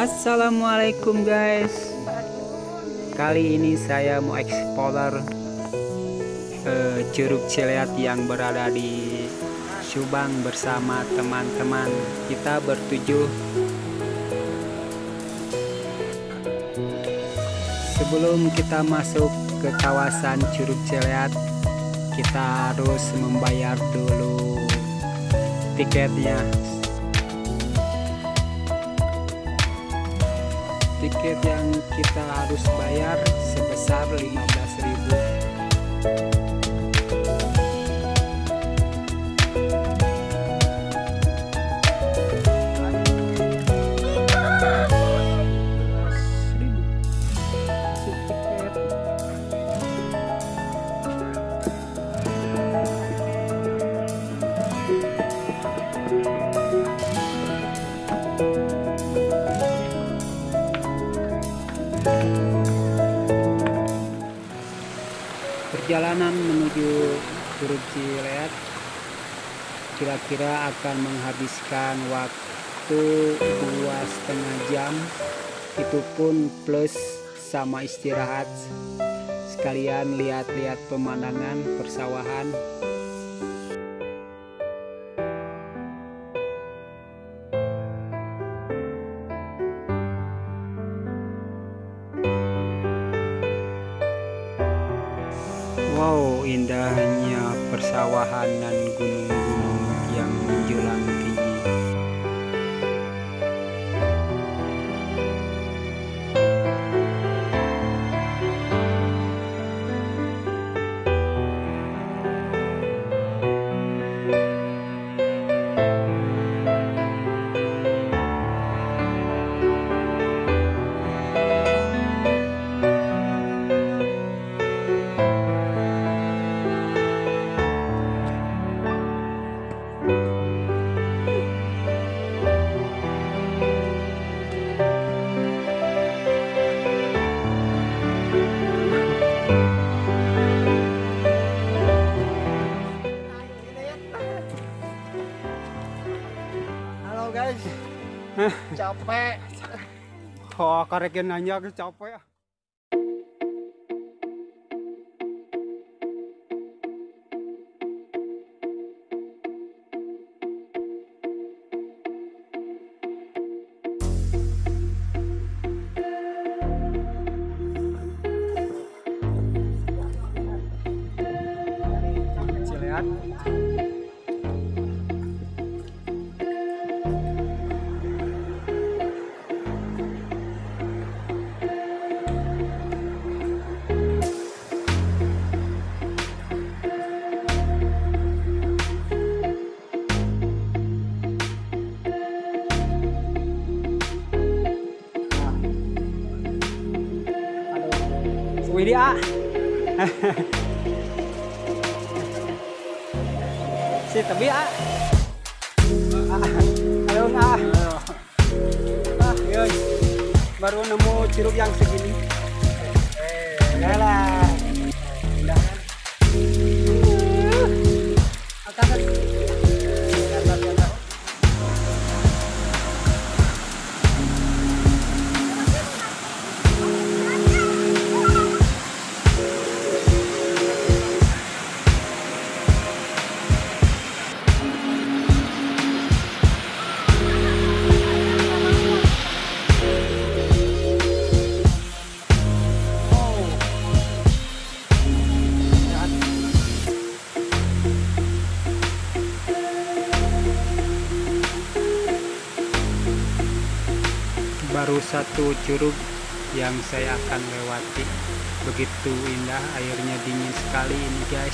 Assalamualaikum guys. Kali ini saya mau explore Curug Cileat yang berada di Subang bersama teman-teman. Kita bertujuh. Sebelum kita masuk ke kawasan Curug Cileat, kita harus membayar dulu tiketnya. Tiket yang kita harus bayar sebesar 15.000. Perjalanan menuju Curug Cileat kira-kira akan menghabiskan waktu 2,5 jam, itu pun plus sama istirahat sekalian lihat-lihat pemandangan persawahan. Wow, indahnya persawahan dan gunung-gunung yang menjulang tinggi. Guys, capek. Oh, karekin nanya capek. Cileat. Wih dia. Si tebi ah. Halo ah. Ah, guys. Baru nemu curug yang segini. Lah. Indah kan? Atas. Atas. Baru satu curug yang saya akan lewati. Begitu indah, airnya dingin sekali ini guys,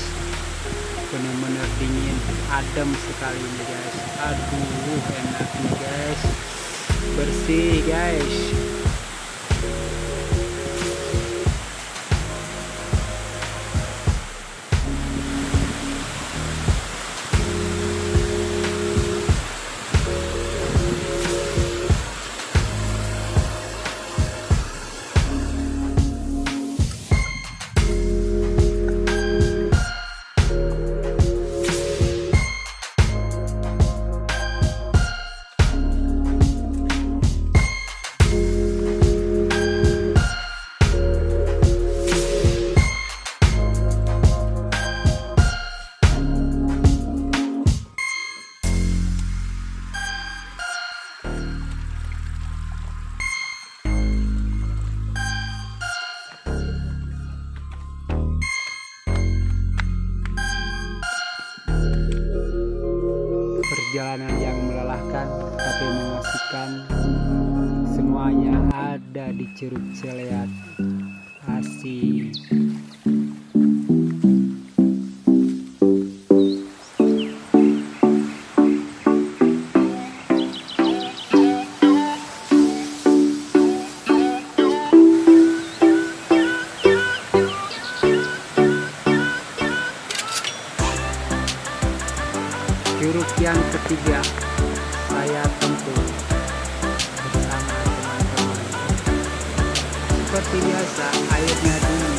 benar-benar dingin, adem sekali ini guys. Aduh, enak nih guys, bersih guys. Perjalanan yang melelahkan tapi mengasihkan. Semuanya ada di Curug Cileat. Asik. Curug yang ketiga saya tempuh bersama teman-teman. Seperti biasa, airnya dingin.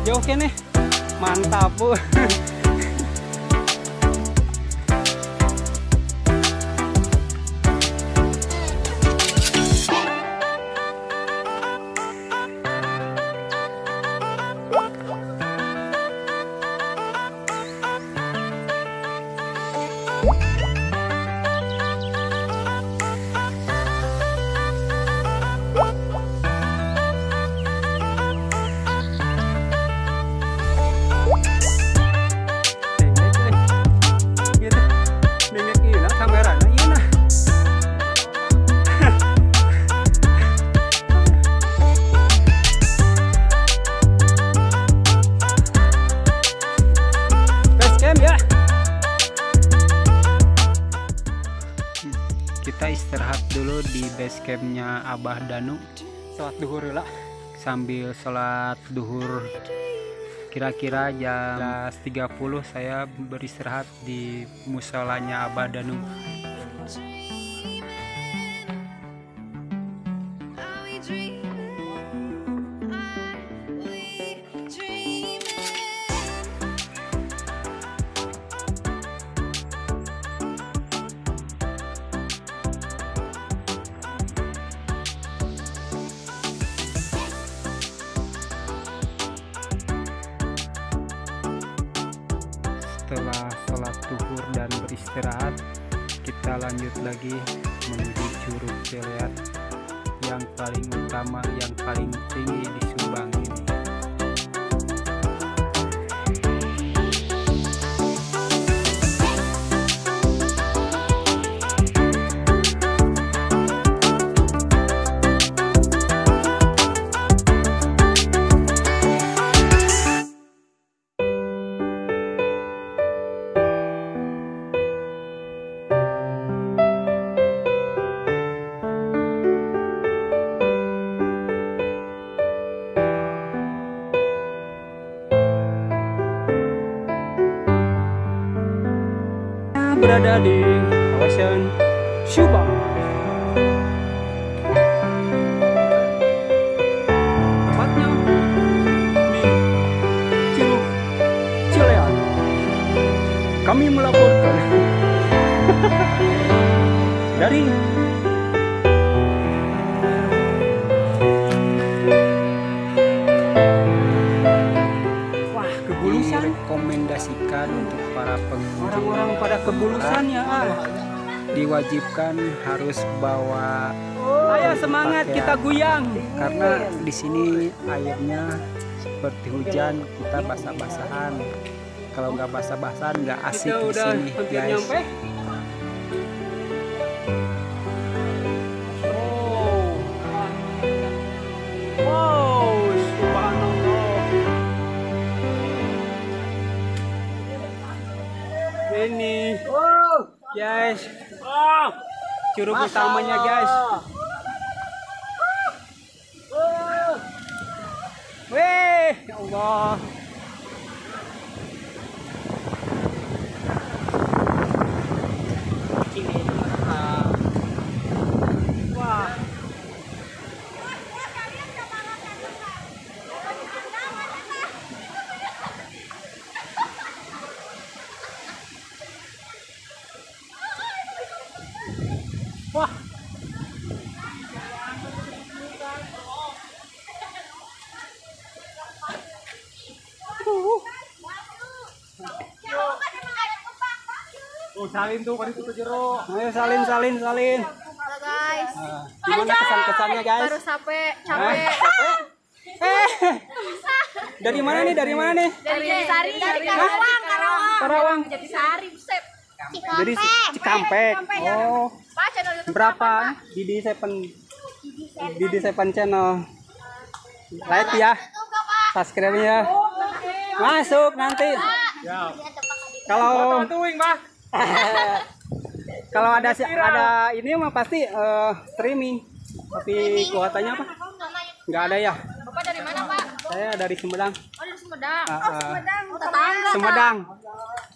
Jauh kene, mantap bu. Kita istirahat dulu di base campnya Abah Danu. Sholat duhur lah. Sambil sholat duhur kira-kira jam 30 saya beristirahat di musolanya Abah Danu. Setelah sholat duhur dan beristirahat, kita lanjut lagi menuju Curug Cileat yang paling utama, yang paling tinggi di Subang ini. Berada di kawasan Subang. Tepatnya di Curug Cileat. Kami melaporkan dari wah, kebulusan. Direkomendasikan untuk para pengunjung, orang-orang pada kebulusan ya, diwajibkan harus bawa. Ayo semangat, pakaian. Kita guyang. Karena di sini airnya seperti hujan, kita basah-basahan. Kalau nggak basah-basahan nggak asik kita di sini, guys. Nyampe. Wow, subhanallah. Ini, guys, curug utamanya, guys. Weh, ya Allah. Salin tuh kali itu jero. Ayo salin. Halo guys. Gimana kesan-kesannya guys? Baru sampai capek. Dari mana nih? Dari mana nih? Dari Jatisari, dari Karawang, Karawang. Jatisari, buset. Jadi Cikampek. Oh. Pak, channel YouTube berapa? Didi Seven Channel. Like ya. Subscribe-nya. Masuk nanti. Kalau kalau ada ini mah pasti streaming. Tapi kuotanya apa? Nggak ada ya. Bapak dari mana, Pak? Saya dari Sumedang. Oh, dari Sumedang. Oh, Sumedang. Tetangga. Sumedang.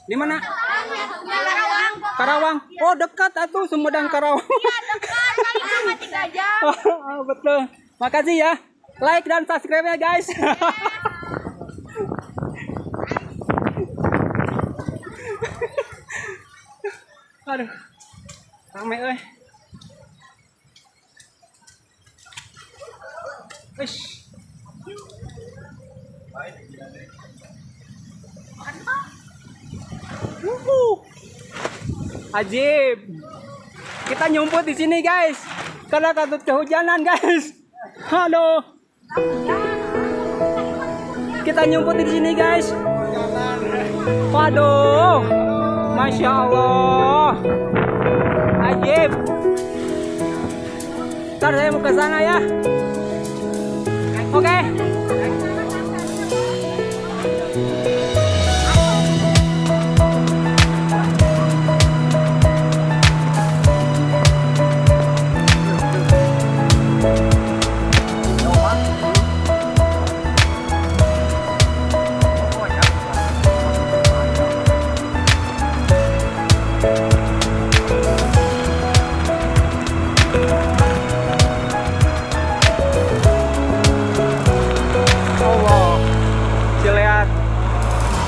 Di mana? Karawang. Karawang. Oh, dekat atuh Sumedang Karawang. Iya, dekat. Paling cuma 3 jam. Oh, betul. Makasih ya. Like dan subscribe ya, guys. Aduh. Rame euy. Wish. Ajib. Kita nyumput di sini, guys. Karena takut kehujanan, guys. Halo. Kita nyumput di sini, guys. Waduh. Masya Allah. Ajib. Ntar saya mau ke sana ya. Oke.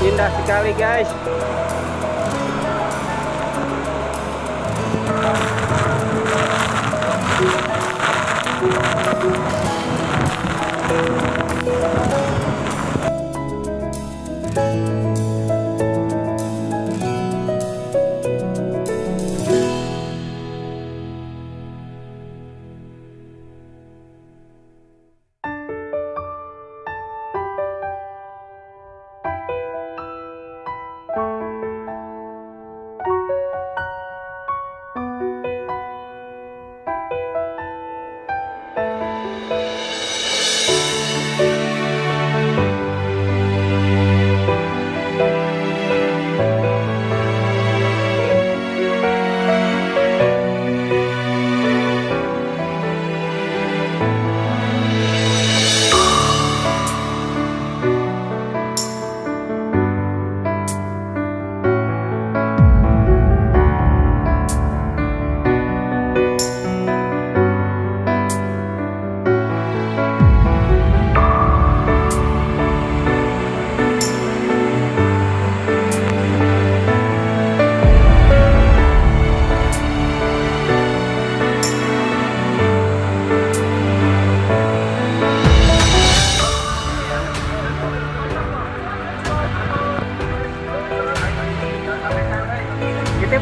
Indah sekali, guys.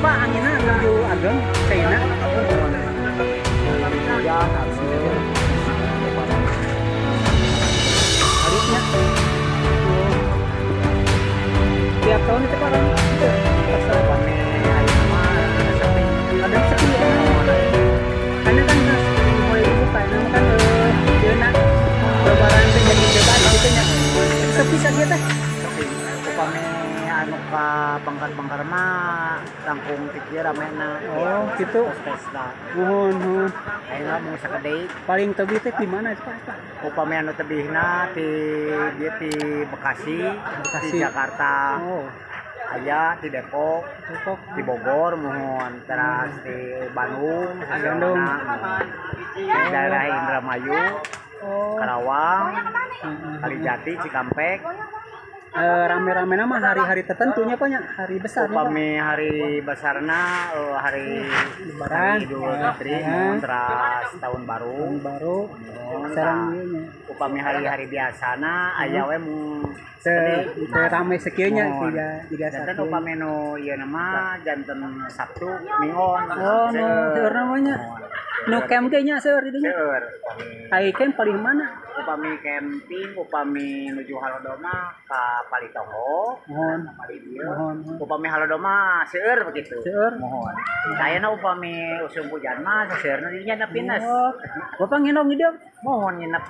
Pak, anginnya nuju ageng China. Ya, harusnya. Tiap tahun itu orang itu ada sepi ya. Karena kan mulai dibuka, karena kan enak lebaran teh jadi bebas gitu nya. Sepi saja teh. Sepi. Upami anu ka bangkar-bangkar mah langkung pikir ramena. Oh, gitu. Pesta. Nuhun, nuhun. Ayeuna mung sakedeik. Paling tebih teh di mana Pak? Upami anu tebihna di dieu di Bekasi, di Jakarta. Oh. Aya di Depok, di Bogor muhun, teras di Bandung, Bandung. Di daerah Indramayu, Karawang, Kalijati, Cikampek. Rame-rame nama hari-hari tertentunya Pak nya, hari besar. Upami hari besarna hari Lebaran, Idul Fitri, teras tahun baru. Tahun baru. Sareng ieu nya. Upami hari-hari biasana aya we mung Teu rame sakieu nya jiga janten Sabtu. Upami nu ieu mah janten Sabtu Minggon. Oh, nu seueur namanya. Nu camp ge nya seueur di dinya. Seueur. Ai camp paling mana? Upami camping, upami nuju Halodo mah ka Palitongo. Mohon. Mohon. Upami Halodo mah seueur begitu. Seueur. Mohon. Kayana upami usum hujan mah seueurna di dinya pinus. Oh, Bapak nginep di dieu? Mohon nginep.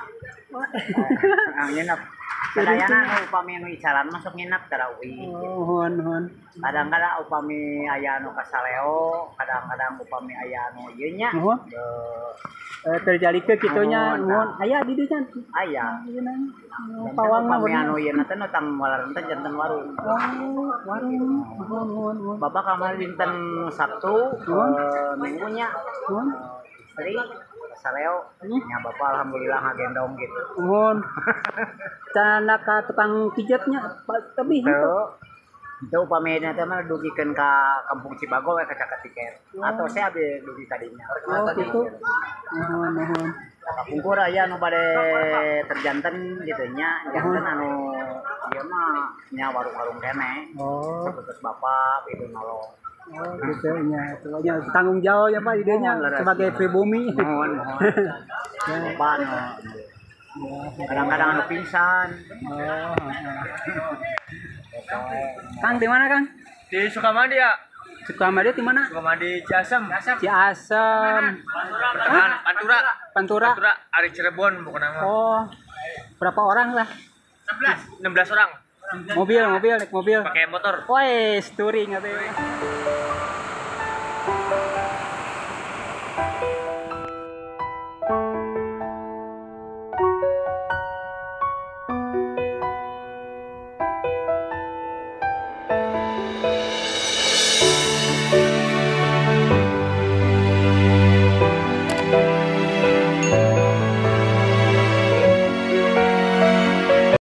Ah, nginep. Sadayana upami nu icalan masuk nginep tarawih. Oh, mohon, mohon. Kadang-kadang upami aya anu kasaleo, kadang-kadang upami aya anu ieu nya. Mohon. Terjadi ke kitu nya, mohon. Aya di dieu nya. Aya. Pawang mah upami anu ieu teh nu tang walareng teh janten warung. Oh, warung. Mohon, mohon, mohon. Bapak kamari dinten Sabtu, Minggunya. Mohon. Istri kasaleo, nya bapak alhamdulillah ngagendong gitu. Mohon. Cana ka tukang pijetnya tebih gitu. Itu upami teh mah dugikeun ka Kampung Cibago we ka tiket. Atau saya abdi dugi ka dinya. Oh, gitu. Mohon, mohon. Kapungkur aya anu bade terjanten gitu nya, janten anu ieu mah nya warung-warung keneh. Oh. Sapertos bapak itu nolong. Oh, gitu nya. Nya tanggung jawab ya Pak idenya sebagai pribumi. Mohon, mohon. Bapak anu kadang-kadang anu pingsan. Oh. Kang di mana Kang? Di Sukamandi ya. Sukamandi di mana? Sukamandi Ciasem. Ciasem. Pantura. Pantura. Pantura ari Cirebon bukan nama. Oh. Berapa orang lah? 16 orang. Mobil, naik mobil. Pakai motor. Wes, touring atuh.